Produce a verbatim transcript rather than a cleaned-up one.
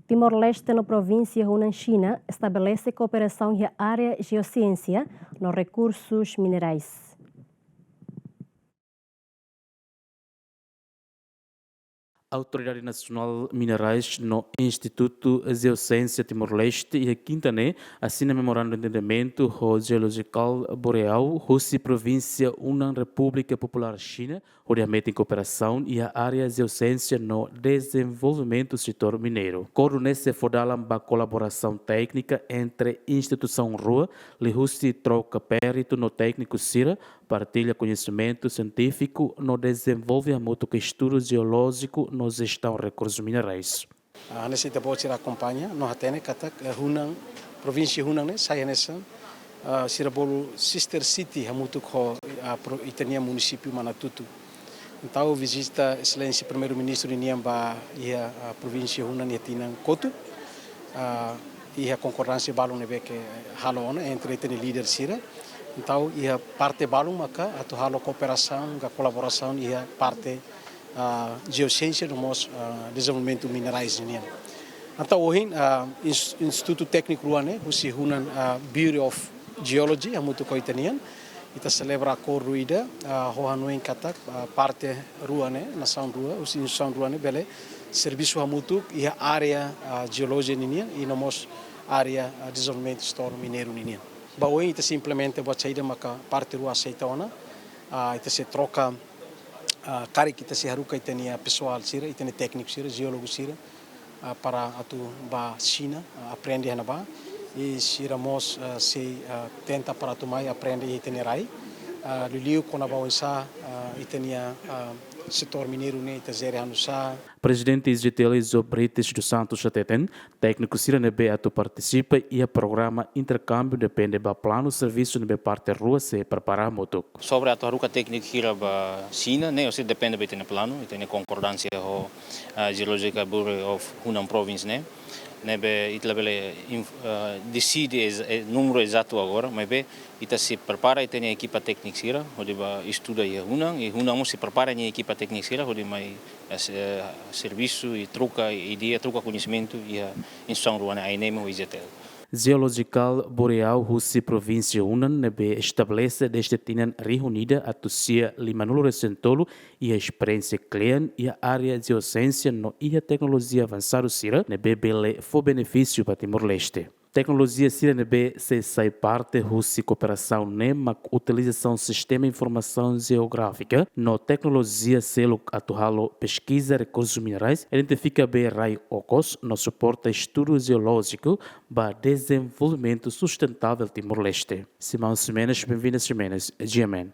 Timor-Leste no provínsia Hunan, Xina, estabelese kooperasaun iha área jeosiénsia no rekursus minerais. Autoridade Nasionál Minerais no Institutu Jeosiénsia Timor-Leste iha kinta ne'e asina memorandu entendimentu ho Geolójikal Boreál husi provínsia Hunan, Repúblika Populár Xina, hodi hametin kooperasaun iha área jeosiénsia no dezenvolvimentu setór mineiru. Akordu ne'e sei fó dalan ba kolaborasaun téknika entre instituisaun rua, liuhusi troka peritu no tékniku sira, partilla koñesimentu sientífiku no dezenvolve hamutuk estudu jeolójiku no jestaun rekursus minerais. Ah, hanesan ita-boot sira akompaña no hatene katak, eh, Hunan, provínsia Hunan ne'e sai hanesan, ah, sira bolu sister city hamutuk ho, ah, pro-, ita-nia munisípiu Manatutu. Entaun vizita Exelénsia Primeiru-Ministru ninian ba iha, ah, provínsia Hunan iha tinan kotuk, ah, iha konkordánsia balun ne'ebé ke halo ona entre ita-nia líder sira. Entaun iha parte balun maka atu halo kooperasaun ka kolaborasaun iha parte, ah, jeosiénsia no mós, ah, dezenvolvimentu minerais nian. Entaun ohin, ah, ins-, institutu tékniku rua ne'e husi Hunan, ah, Bureau of Geology hamutuk ho ita-nian, ita selebra akordu ida, ah, ho hanoin katak, ah, parte rua ne'e, nasaun rua, husi instituisaun rua ne'e bele servisu hamutuk iha área, ah, jeolojia ninian i no mós área, ah, dezenvolvimentu setór mineiru ninian. Ba oin ita sei implementa buat saida maka parte rua aseita ona, ah, ita sei troka, ah, karik ita sei haruka ita-nia pesoál sira, ita-nia tékniku sira, jeólogu sira, ah, para atu ba Xina, ah, aprende iha ne'ebá. I sira mós, ah, sei, ah, tenta para atu mai aprende iha ita-nia rai. Ah, liuliu kona-ba oinsá, ah, ita-nia, ah, setór mineiru ne'e ita jere hanusá. Prezidente I G T L Izo Brites dos Santos hateten, tékniku sira ne'ebé atu partisipa iha programa interkámbiu depende ba planu servisu ne'ebé parte rua sei prepara hamutuk. Sobre atu haruka tékniku hira ba Xina, ne'e, ou seja, depende ba ita-nia planu, ita-nia konkordánsia ho, ah, Geological Bureau of Hunan Province ne'e. Ne'ebé ita labele inf-, ah, deside ez-, eh, númeru ezatu agora, maibé ita sei prepara ita-nia ekipa tékniku sira, hodi ba estuda iha Hunan, i Hunan mós sei prepara nia ekipa tékniku sira, hodi mai, eh, se-, eh, servisu i troka ideia, troka koñesimentu iha instituisaun rua ne'e, ANM ho I G T L. Geolójikal Boreál husi provínsia Hunan ne'ebé estabelese dezde tinan rihun ida atus sia limanulu resin tolu iha esperiénsia kle'an iha área jeosiénsia no iha teknolojia avansadu sira ne'ebé bele fó benefísiu ba Timor-Leste. Teknolojia sira ne'ebé sei sai parte husi kooperasaun ne'e mak utilizasaun sistema informasaun jeográfika no teknolojia seluk atu halo peskiza rekursus minerais, identifika bee rai okos no suporta estudu jeolójiku ba dezenvolvimentu sustentável Timor-Leste. Simão Ximenes, Benvinda Ximenes, G M N.